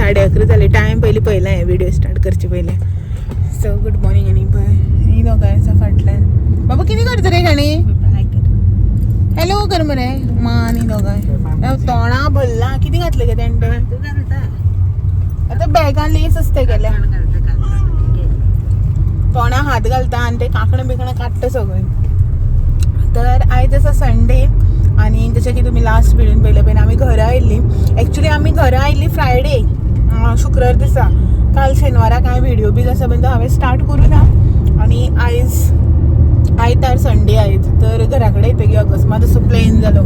11:30 जाली. टायम पयलीं पळयला हांवें व्हिडिओ स्टार्ट करचे पयलें. So good morning. आनी पळय ही दोगांय आसा फाटल्यान. बाबा कितें करता रे शाणी? हॅलो कर मरे. मा आनी दोगांय तोंडा भरला. कितें घातलें गे तेणें तें? आतां बॅगान लेस आसता गेल्या. तोंडा हात घालता आनी ते कांकणां बिकणां काडटा सगळीं. तर आयज आसा संडे आनी जशें की तुमी लास्ट व्हिडियोन पळयलें पळय, आमी घरा आयिल्लीं. एक्चुली आमी घरा आयिल्लीं फ्रायडे, शुक्रार दिसा. काल शेनवारा कांय व्हिडिओ बी आसा पळय तो हांवें स्टार्ट करूं ना. आनी आयज आयतार, संडे आयज. तर घरा कडेन येतकीर अकस्मात असो प्लॅन जालो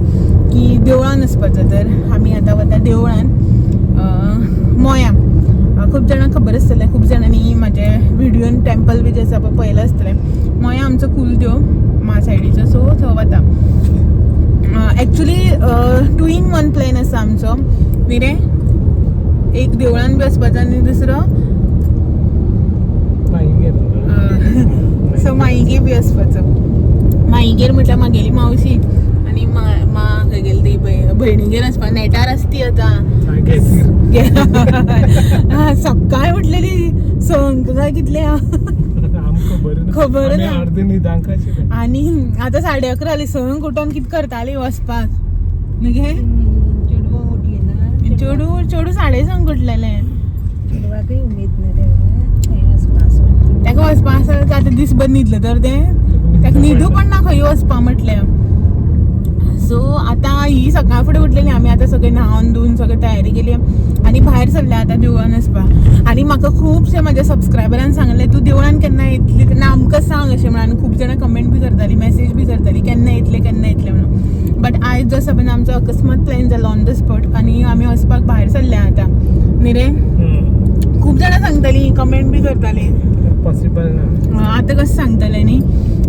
की देवळान वचपाचो. तर आमी आतां वता देवळान, मोया. खूब जाणांक खबर आसतलें, खूब जाणांनी म्हाजे व्हिडियोन टेम्पल बी जे आसा पळय पळयलां आसतलें. मोया आमचो कुलदेव मा सायडीचो. सो थंय वता. एक्चुली 2 in 1 plan आसा आमचो न्ही रे. एक देवळान बी वचपाचो आनी दुसरो सो माईगेर बी वचपाचो. माईगेर म्हटल्यार म्हागेली मावशी आनी मा मा खंय गेली ती भयणीगेर वचपा नेटार आसा ती आतां. सकाळी उठलेली 6 काय कितले. खबर ना. अर्धे न्हिदांक. आनी आतां 11:30 जाली. 6 उठोन कितें करताली वचपाक न्ही गे? चेडूं चेडूं 6:30 उठलेलें. ताका वचपा आसा. आतां दीसभर न्हिदलें तर तें ताका न्हिदू पण ना खंय वचपा म्हटलें. सो आतां ही सकाळ फुडें उठलेली. आमी आतां सगळें न्हावन धुवन सगळें तयारी केली आनी भायर सरले आतां देवळान वचपाक. आनी म्हाका खुबशे म्हाज्या सबस्क्रायबरान सांगलें, तूं देवळान केन्ना येतली तेन्ना आमकां सांग अशें म्हणून. आनी खूब जाणां कमेंट बी करताली, मॅसेज बी करताली, केन्ना येतले केन्ना येतले म्हणून. बट आयज जो आसा पळय आमचो अकस्मात प्लॅन जालो ऑन the spot आनी आमी वचपाक भायर सरले आतां न्ही रे. खूब जाणां सांगताली, कमेंट बी करताली. पॉसिबल ना. आतां कशें सांगतलें न्ही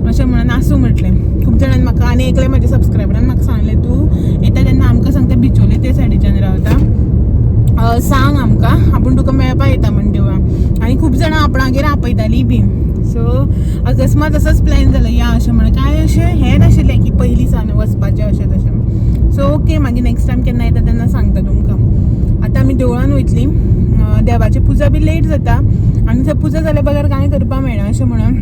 अशें म्हणून आसूं म्हटलें. खूब जाणांनी म्हाका आनी एकले म्हाज्या सबस्क्रायबरान म्हाका सांगलें, तूं येता तेन्ना आमकां सांगता, बिचोले ते सायडीच्यान रावता, सांग आमकां, आपूण तुका मेळपा येता म्हण देवळां. आनी खूब जाणां आपणागेर आपयतालीं बी. सो अकस्मात असोच प्लॅन जालो या अशें म्हणून. कांय अशें हें नाशिल्लें की पयलीं सावन वचपाचें अशें तशें. सो ओके, मागीर नेक्स्ट टायम केन्ना येता तेन्ना सांगता तुमकां. आतां आमी देवळान वयतलीं. देवाची पुजा बी लेट जाता आनी थंय पुजा जाल्या बगर कांय करपाक मेळना अशें म्हणून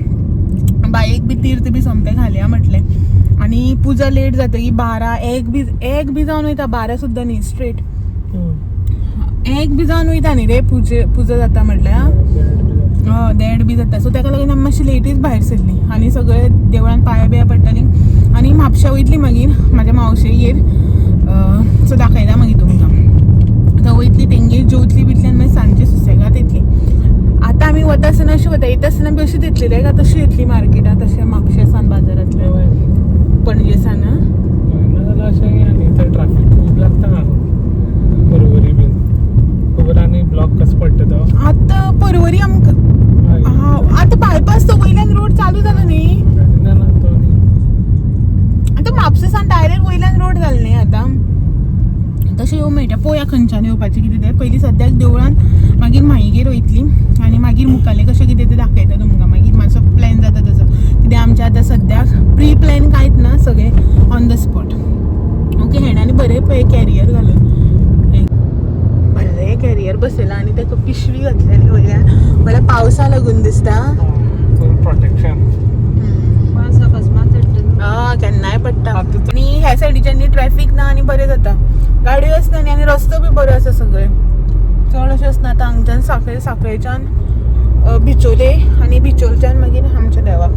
बायेक बी तीर्थ बी सोमतें घालया म्हटलें. आनी पुजा लेट जातकीर 12 1 बी 1 बी जावन वयता. 12 सुद्दां न्ही, स्ट्रेट 1 बी जावन वयता न्ही रे पुजा जाता म्हटल्यार. हय, 1:30 बी जाता. सो ताका लागून आमी मातशी लेटीच भायर सरली आनी सगळे देवळान पांया बिया पडटाली आनी म्हापशा वयतली मागीर म्हाज्या मावशेगेर. सो दाखयता मागीर तुमकां. आतां वयतली तेंगेर, जेवतली बितली आनी मागीर सांजची सुसेगाद येतली. आतां आमी वता आसतना अशी वता, येता आसतना बी अशीच येतली रे काय तशी येतली मार्केटात अशें म्हापशे सान बाजारांतल्यान पणजे सान? नाजाल्यार अशें आनी थंय ट्राफीक खूब लागता पर्वरी बीन. खबर आनी ब्लॉक कसो पडटा तो. आतां पर्वरी आमकां आतां बायपास तो वयल्यान रोड चालू जालो न्ही. ना ना, तो न्ही. आतां म्हापशा सान डायरेक्ट वयल्यान रोड जालो न्ही आतां. तशें येवंक मेळटा. पळोवया खंयच्यान येवपाचें कितें तें. पयलीं सद्याक देवळान, मागीर माईगेर वयतली आनी मागीर मुखाल्लें कशें कितें तें दाखयता तुमकां. मागीर मातसो प्लॅन जाता तसो कितें आमचें. आतां सद्याक प्री प्लॅन कांयच ना, सगळें ऑन the spot. Okay, हेणें आनी बरें पळय कॅरियर घालून, बरें कॅरियर बसयलां आनी ताका पिशवी घातलेली वयल्यान, म्हळ्यार पावसा लागून दिसता. फूल प्रोटेक्शन. हय, केन्नाय पडटा. आनी ह्या सायडीच्यान न्ही ट्रॅफीक ना आनी बरें जाता. गाडयो आसना न्ही आनी रस्तो बी बरो आसा सगळे, चड अशें आसना. आतां हांगच्यान साखळे, साखळेच्यान बिचोले आनी बिचोलच्यान मागीर आमच्या देवाक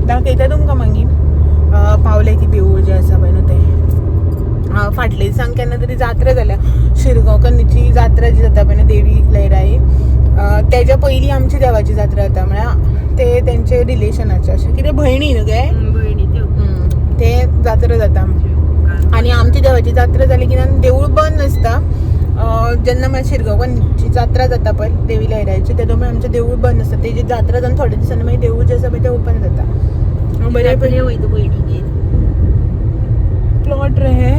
दाखयता तुमकां मागीर पावले की देवूळ जें आसा पळय न्हू तें. फाटले दिसान केन्ना तरी जात्रा जाल्या, शिरगांवकन्नीची जात्रा जी जाता पळय न्हू, देवी लयराई, तेज्या पयलीं आमची देवाची जात्रा जाता. म्हळ्यार ते तेंचे रिलेशनाचे अशें कितें भयणी न्हू गे, ते जात्रा जाता. आनी आमची देवाची जात्रा जाली की देवूळ बंद आसता. जेन्ना मागीर शिरगांवची जात्रा जाता पळय देवी लयराईची, तेन्ना मागीर आमचें देवूळ बंद आसता. तेजी जात्रा जावन थोड्या दिसांनी मागीर देवूळ जें आसा पळय तें ओपन जाता. बरें प्लॉट रे हे.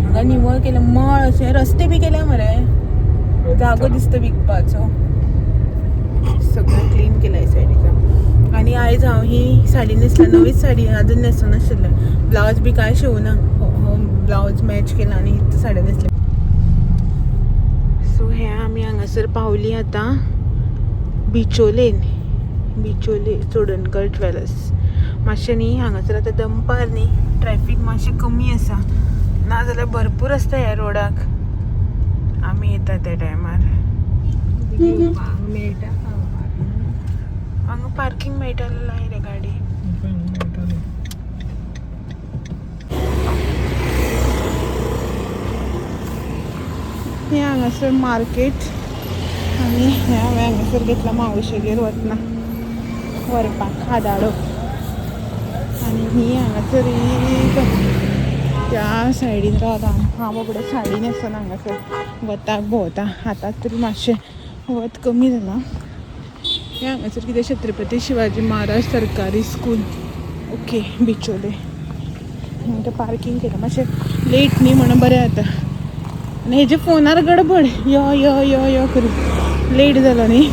हांगा निवळ केलें, मळ अशें रस्ते बी केले मरे. जागो दिसता विकपाचो. सगळें क्लीन केलां सायडीच्या. आनी आयज हांव ही साडी न्हेसल्या, नवीच साडी, अजून न्हेसूं नाशिल्लें. ब्लावज बी कांय शिवना, हो ब्लावज मॅच केला आनी ही साडी न्हेसली. हे आमी हांगासर पावली आतां बिचोलेन, बिचोले चोडणकर ज्वेलर्स. मातशें न्ही हांगासर आतां दनपार न्ही ट्रॅफीक मातशें कमी आसा, नाजाल्यार भरपूर आसता ह्या रोडाक आमी येता त्या टायमार. हांगा पार्कींग मेळटा लाय रे गाडी. हें हांगासर मार्केट आनी हें हांवें हांगासर घेतलां मावशेगेर वतना व्हरपाक खादाडो. आनी ही हांगासर ही त्या सायडीन रावता. हांव बाबडो सायडीन आसतना हांगासर वताक भोंवता. आतां तरी मातशें वत कमी जालां. हें हांगासर कितें छत्रपती शिवाजी महाराज सरकारी स्कूल, ओके, बिचोले. तें पार्कींग केलां मातशें लेट न्ही म्हणून बरें जाता. आनी हेजे फोनार गडबड यो यो यो यो करून लेट जालो न्ही,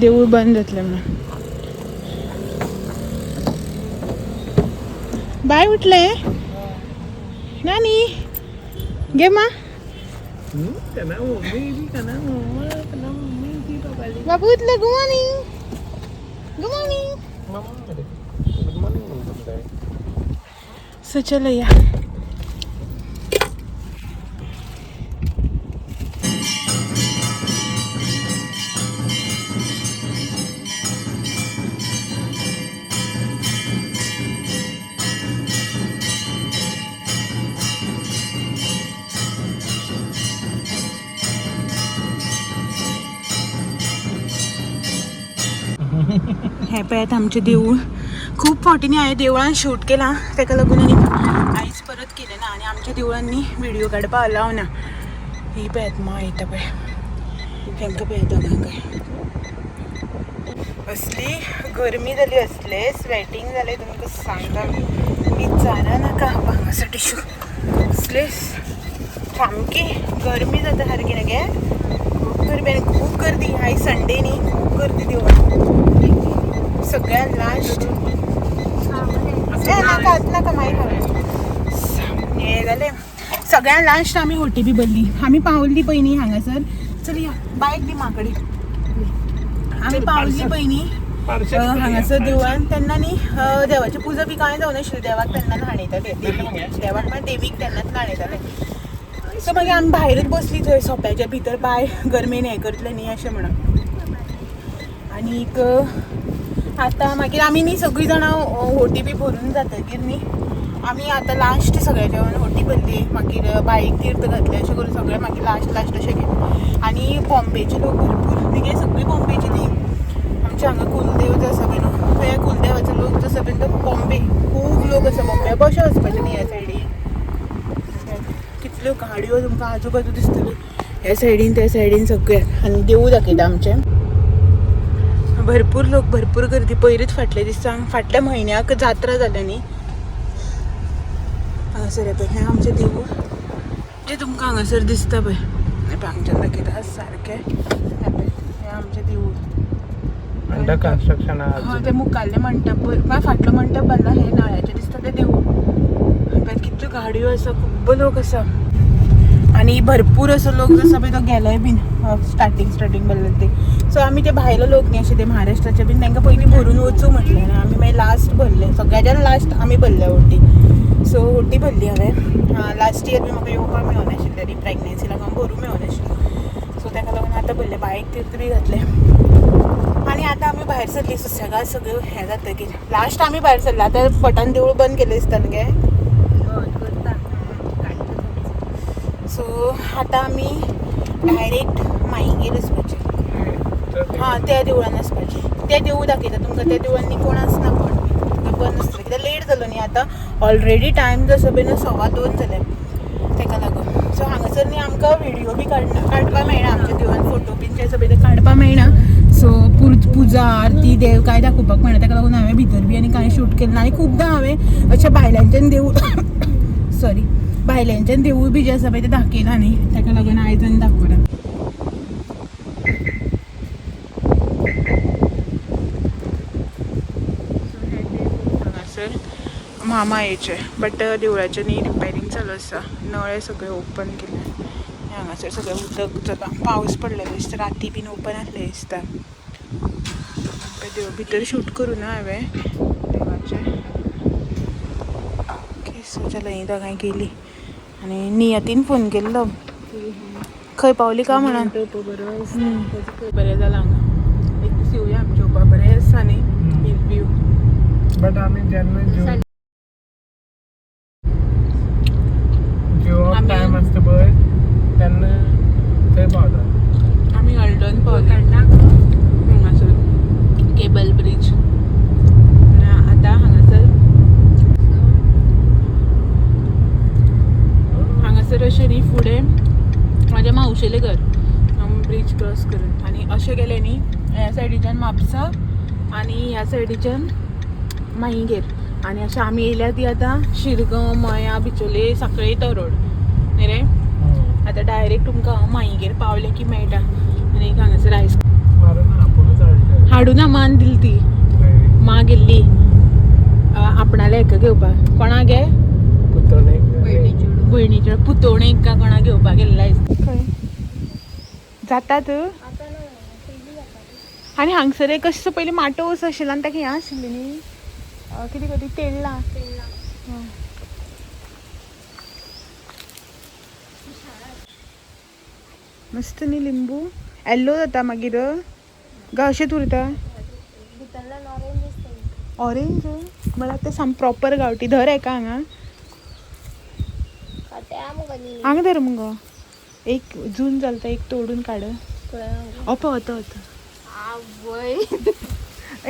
देवूळ बंद जातलें म्हणून. बाय उठलें नानी गे मा बाबू उठले. Good morning, good morning. Good morning. So चलो या. हें पळयात आमचें देवूळ. खूब फावटींनी हांवें देवळान शूट केलां, ताका लागून आनी आयज परत केलें ना. आनी आमच्या देवळान न्ही व्हिडियो काडपाक अलाव ना. ही पळयात मा येता पळय, तांकां पळयात दोगांकय. असली गरमी जाली, असले स्वेटींग जालें तुमकां सांगता, विचारा नाका. हांगासर टिश्यू. असले सामकी गरमी जाता सारकी न्ही गे, खूब गरमी आनी खूब गर्दी. आयज संडे न्ही, खूब गर्दी देवळान सगळ्यात लास्ट. नाका नाका मागीर हें जालें. सगळ्यात लास्ट आमी होटी बी भरली, आमी पावली पयलीं हांगासर. चल या, बायक दी म्हाकडे. आमी पावली पयलीं हांगासर देवळान तेन्ना न्ही देवाची पुजा बी कांय जावनाशिल्ली. देवाक तेन्ना न्हाणयताले, देवीक, देवाक म्हळ्यार देवीक तेन्नाच न्हाणयताले. सो मागीर आमी भायरच बसली थंय सोप्याच्या भितर, बाय गरमेन हें करतलें न्ही अशें म्हणून. आनीक आतां मागीर आमी न्ही सगळीं जाणां होटी बी भरून जातकीर न्ही आमी आतां लास्ट सगळ्या जेवण होटी भरली, मागीर बाईक तीर्थ घातलें, अशें करून सगळें मागीर लास्ट लास्ट अशें केलें. आनी बॉम्बेचे लोक भरपूर न्ही, सगळी बॉम्बेची ती. आमच्या हांगा कुलदेव जो आसा पळय न्हू, थंय कुलदेवाचो लोक जो आसा पळय तो बॉम्बे, खूब लोक आसा बॉम्बे. कशें वचपाचें न्ही ह्या सायडीन, कितल्यो गाडयो तुमकां आजूबाजू दिसतल्यो ह्या सायडीन त्या सायडीन सगळ्याक. आनी देवूळ दाखयता आमचें. भरपूर लोक, भरपूर गर्दी. पयरूच फाटल्या दिसांक फाटल्या म्हयन्याक जात्रा जाल्या न्ही हांगासर. हें पळय, हें आमचें देवूळ जें तुमकां हांगासर दिसता पळय, हें पळय हांगच्यान दाखयता सारकें. हें पळय, हें आमचें देवूळ. Under construction. हय, ते मुखाल्ले मंटप, मागीर फाटलो मंटप बांदला, हे नळ्याचें दिसता तें देवूळ. पळय कितल्यो गाडयो आसा, खूब्ब लोक आसा. आनी भरपूर असो लोक जो आसा पळय तो गेलोय बीन स्टार्टींग स्टार्टींग भरले ते. सो आमी ते भायले लोक न्ही अशे ते महाराष्ट्राचे बीन, तांकां पयलीं भरून वचूं म्हटलें आनी आमी मागीर लास्ट भरले, सगळ्याच्यान लास्ट आमी भरले होटी. सो होटी भरली हांवें. लास्ट इयर बी म्हाका येवपाक मेळनाशिल्लें न्ही, प्रेगनेन्सी लागून भरूंक मेळनाशिल्लें. सो ताका लागून आतां भरलें, बायक तीर्थ बी घातलें. आनी आतां आमी भायर सरली सुसेगाद सगळें हें जातकीर लास्ट आमी भायर सरले. आतां फटान देवूळ बंद केलें दिसता न्ही गे. सो आतां आमी डायरेक्ट माईगेर वचपाचें. हां, त्या देवळान वचपाचें. तें देवूळ दाखयता तुमकां. त्या देवळान न्ही कोण आसना, पण बंद आसतलें कित्याक लेट जालो न्ही आतां. ऑलरेडी टायम जो आसा पळय न्हू 2:15 जाले, ताका लागून. सो हांगासर न्ही आमकां व्हिडियो बी काडपाक मेळना, आमच्या देवळान फोटो बीन जे आसा पळय ते काडपाक मेळना. सो पुजा आरती देव कांय दाखोवपाक मेळना, ताका लागून हांवें भितर बी आनी कांय शूट केलें ना. आनी खुबदां हांवें अशें भायल्यांच्यान देवूळ, सॉरी, भायल्यांच्यान देवूळ बी जें आसा पळय तें दाखयलां न्ही, ताका लागून आयज आनी दाखयलां. हांगासर मामा येचे, बट देवळाचें न्ही रिपेरींग चालू आसा, नळे सगळे ओपन केले. हांगासर सगळें उदक जाता, पावस पडलेलो दिसता, राती बीन ओपन आसलें दिसता. देव भितर शूट करूं ना हांवें देवाचें. ओके, सो चलो ही दोगांय गेली आनी नियतीन फोन केल्लो खंय पावली का म्हणून. बरें जालां हांगा, एक दीस येवया आमी जेवपाक, बरें आसा न्ही हिल व्यू. बट आमी जेन्ना जेवप टायम आसता पळय तेन्ना थंय पावता. आमी हळदोन पावले हांगासर केबल ब्रिज. आतां हांगासर हांगासर अशें न्ही फुडें म्हाज्या मावशेलें घर, ब्रीज क्रॉस करून आनी अशें गेलें न्ही ह्या सायडीच्यान म्हापसा आनी ह्या सायडीच्यान माईगेर. आनी अशें आमी येयल्या ती आतां शिरगांव, मया, बिचोले, साखळे तो रोड न्ही रे. आतां डायरेक्ट तुमकां हांव माईगेर पावलें की मेळटा. आनी एक हांगासर आयस मारून आपुणूच हाडटा. हाडूना, मान दिली ती मा गेल्ली आपणाले हेका घेवपाक, कोणा गे? पुतणे. भयणीच्या पुतोणेक का कोणा घेवपाक गेल्ला. खंय जातात. आनी हांगसर एक अशें पयलीं माटोव आशिल्लो आनी ताका हें आशिल्लें न्ही, कितें गो ती तेळ्ळा. मस्त न्ही लिंबू, येल्लो जाता मागीर गा अशेंच उरता. ऑरेंज म्हळ्यार ते साम प्रॉपर गांवठी. धर हेका हांगा, हांगा धर मुगो, एक जून जाता, एक तोडून काड. अप वता वता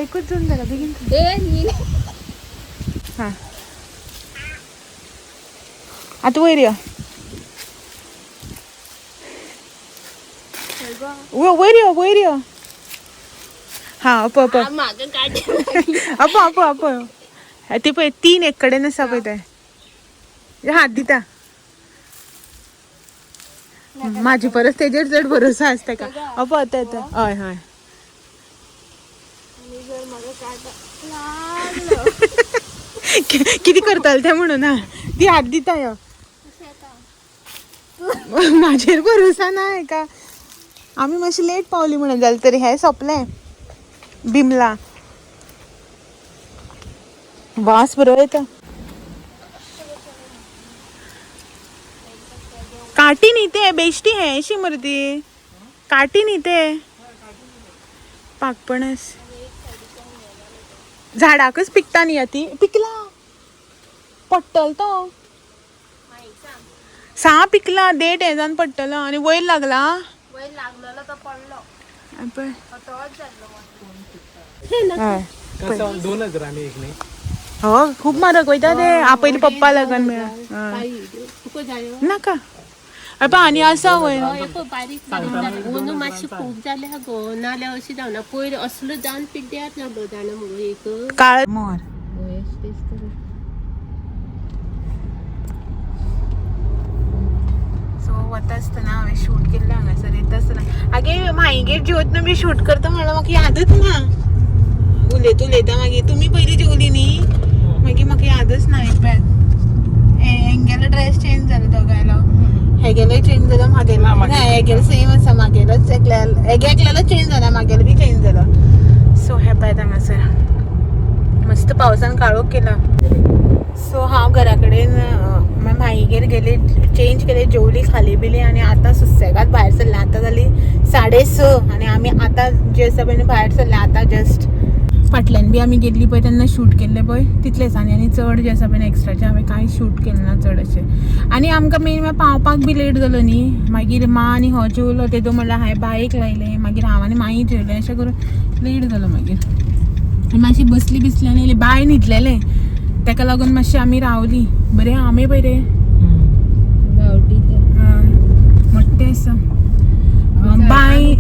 एकूच जून जाला, बेगीन. हां, आतां वयर यो, वयर यो, वयर यो. हां, up up up up up. ती पळय तीन एक कडेन आसा पळय, ते हात दिता. म्हाजे परस तेजेर चड भरोसो आसा तेका. अप येता येता, हय हय. कितें करतले तें म्हणून ना ती हात दिता यो, म्हाजेर भरोसा ना हेका. आमी मातशी लेट पावली म्हणून जालें तरी हें सोंपलें. बिमला वास बरो येता. काटी न्ही ते बेश्टी हें अशी मरे ती काटी न्ही ते पाकपणस झाडाकच पिकता न्ही ती पिकला पडटलो तो सा पिकला देठ हें जावन पडटलो आनी वयर लागला. पळय हय. 2000 एक न्ही. हो, खूब म्हारग वयता ते, आपयले पप्पा लागन मेळ्ळा नाका. अरे आनी आसा वयर. बारीक बारीक अंदू मातशें खूब जाल्या गो, नाल्यार अशें जावना. पयर असलो जावन पिड्ड्यार जालो जाणा मुगो एक. काळ मोर. सो वता आसतना हांवें शूट केल्लें हांगासर. येता आसतना आगे माईगेर जेवतना बी शूट करता म्हणल्यार म्हाका यादच ना. उलयता उलयता मागीर तुमी पयलीं जेवली न्ही, मागीर म्हाका यादच ना. एक पळयात हेंगेलो ड्रेस चेंज जालो दोगांयलो, हेगेलोय चेंज जालो, म्हागेलो ना, हेगेलो सेम आसा, म्हागेलोच एकल्या हेगे एकल्यालो चेंज जाला, म्हागेलो बी चेंज जालो. सो हे पळयात हांगासर मस्त पावसान काळोख केला. सो हांव घरा कडेन माईगेर गेले, चेंज केले, जेवली, खाली बिली आनी आतां सुसेगाद भायर सरले. आतां जाली 6:30 आनी आमी आतां जे आसा पळय भायर सरले आतां जस्ट. फाटल्यान बी आमी गेल्ली पळय तेन्ना शूट केल्लें पळय तितलेंच. आनी आनी चड जें आसा पळय एक्स्ट्राचें हांवें कांय शूट केलें ना चड अशें. आनी आमकां मेन पावपाक बी लेट जालो न्ही, मागीर मा आनी हो जेवलो तेदो म्हणल्यार हांवें बायक लायलें, मागीर हांव आनी माई जेवलें, अशें करून लेट जालो. मागीर आनी मातशी बसली बिसली आनी येयली. बाय न्हिदलेलें तेका लागून मातशी आमी रावली. बरें आमे पळय रे मोठे आसा. बाय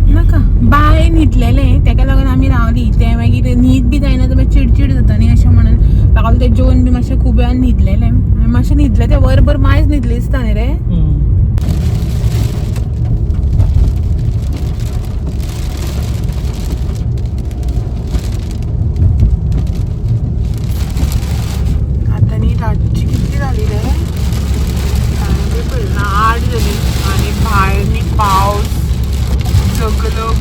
नाका, बाय न्हिदलेलें तेका लागून आमी रावली. तें मागीर न्हीद बी जायना तर मागीर चिडचीड जाता न्ही, अशें म्हणून रावलें. तें जेवन बी मातशें खूब वेळान न्हिदलेलें आनी मातशें न्हिदलें तें वरभर मायज न्हिदलें दिसता न्ही रे. आतां न्ही रातची कितली जाली रे, सामकी पळयना, 8 जाली.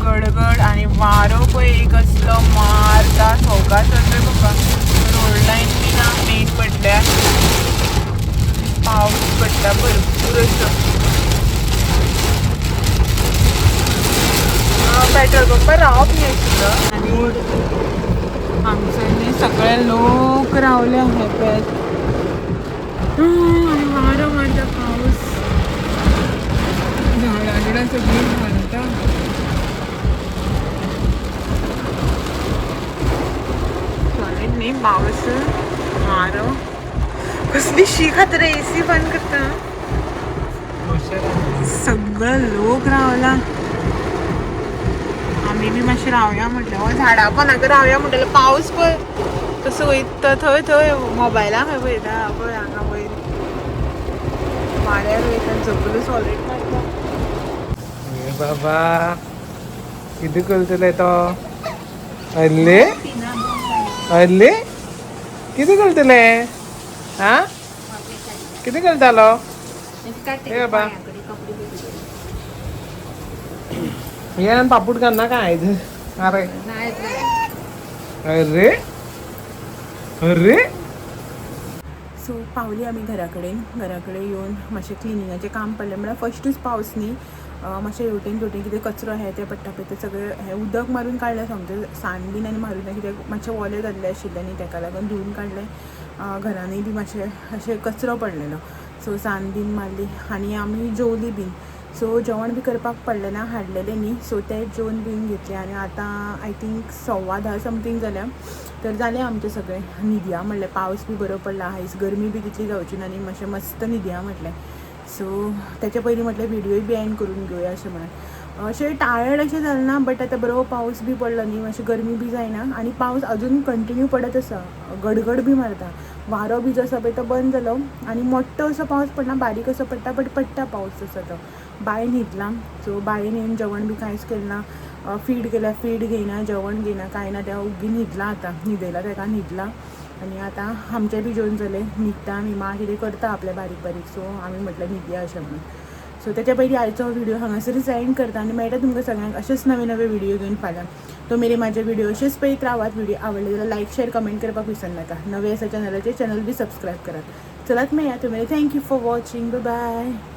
गडगड आणि वारो पळय एक असलो मारता, सवकास चल रे बाबा. रोड लायन बी ना मेन पडल्या, पावस पडटा भरपूर असो. पेट्रोल पंपार रावप न्ही आशिल्लो आनी हांगसर न्ही सगळे लोक रावले हे पळय. आनी वारो मारता, पावस, झाडां बिडां सगळीं घालता. सॉलीड न्ही पावस वारो. कसली शी खातर एसी बंद करता. सगळं लोक रावला. आमी बी मातशें रावया म्हटलें, हो झाडां पोंदाक रावया म्हणटलें. पावस पळय कसो वयता थंय थंय मोबायला खंय पळयता पळय, हांगा वयर वाऱ्यार वयता, सगळो सॉलीड मारता. ए बाबा, कितें करतले तो? अल्ले अल्ले, कितें करतले? आ, कितें करतालो? ए बाबा, हे पापूट घालना काय? अरे अरे अरे. सो पावली आमी घरा कडेन. घरा कडेन येवन मातशें क्लिनिंगाचें काम पडलें. म्हळ्यार फस्टूच पावस न्ही, मातशें हेवटेन तेवटेन कितें कचरो हें तें पडटा पळय, तें सगळें हें उदक मारून काडलें सामकें, सान बीन आनी मारून ना, कित्याक मातशें ओलें जाल्लें आशिल्लें न्ही, तेका लागून धुवन काडलें. घरानूय बी मातशें अशें कचरो पडलेलो, सो सान बीन मारली आनी आमी जेवली बीन. सो जेवण बी करपाक पडलें ना, हाडलेलें न्ही, सो तें जेवन बीन घेतलें. आनी आतां I think 10:15 something जाल्या. तर जालें आमचें सगळें, न्हिदया म्हणलें. पावस बी बरो पडला आयज, गरमी बी तितली जावची ना आनी मातशें मस्त न्हिदया म्हटलें. सो तेच्या पयलीं म्हटलें व्हिडियोय बी एंड करून घेवया अशें म्हणून. अशें टायर्ड अशें जालें ना, बट आतां बरो पावस बी पडलो न्ही, मातशें गरमी बी जायना आनी पावस अजून कंटिन्यू पडत आसा, गडगड बी मारता, वारो बी जो आसा पळय तो बंद जालो आनी मोठो असो पावस पडना, बारीक असो पडटा, बट पडटा पावस तसो तो. बाय न्हिदलां. सो बायन येवन जेवण बी कांयच केलें ना, फीड केल्या, फीड घेयना, जेवण घेयना, कांय ना, तें ओग्गी न्हिदलां. आतां न्हिदयलां तेका, न्हिदलां. आनी आतां आमचें बी जेवण जालें, न्हिदता आमी. माँ कितें करता आपलें बारीक बारीक. सो आमी म्हटलें न्हिदया अशें म्हणून. सो तेच्या पयलीं आयचो व्हिडियो हांगासरूच एंड करता आनी मेळटा तुमकां सगळ्यांक अशेंच नवे नवे व्हिडियो घेवन फाल्यां. तो मेरेन म्हाजे व्हिडियो अशेंच पळयत रावात. व्हिडियो आवडले जाल्यार लायक, शेअर, कमेंट करपाक विसरनाका. नवे आसा चॅनलाचेर, चॅनल बी सबस्क्रायब करात. चलात मेळया. तो मेरेन thank you for watching, bye.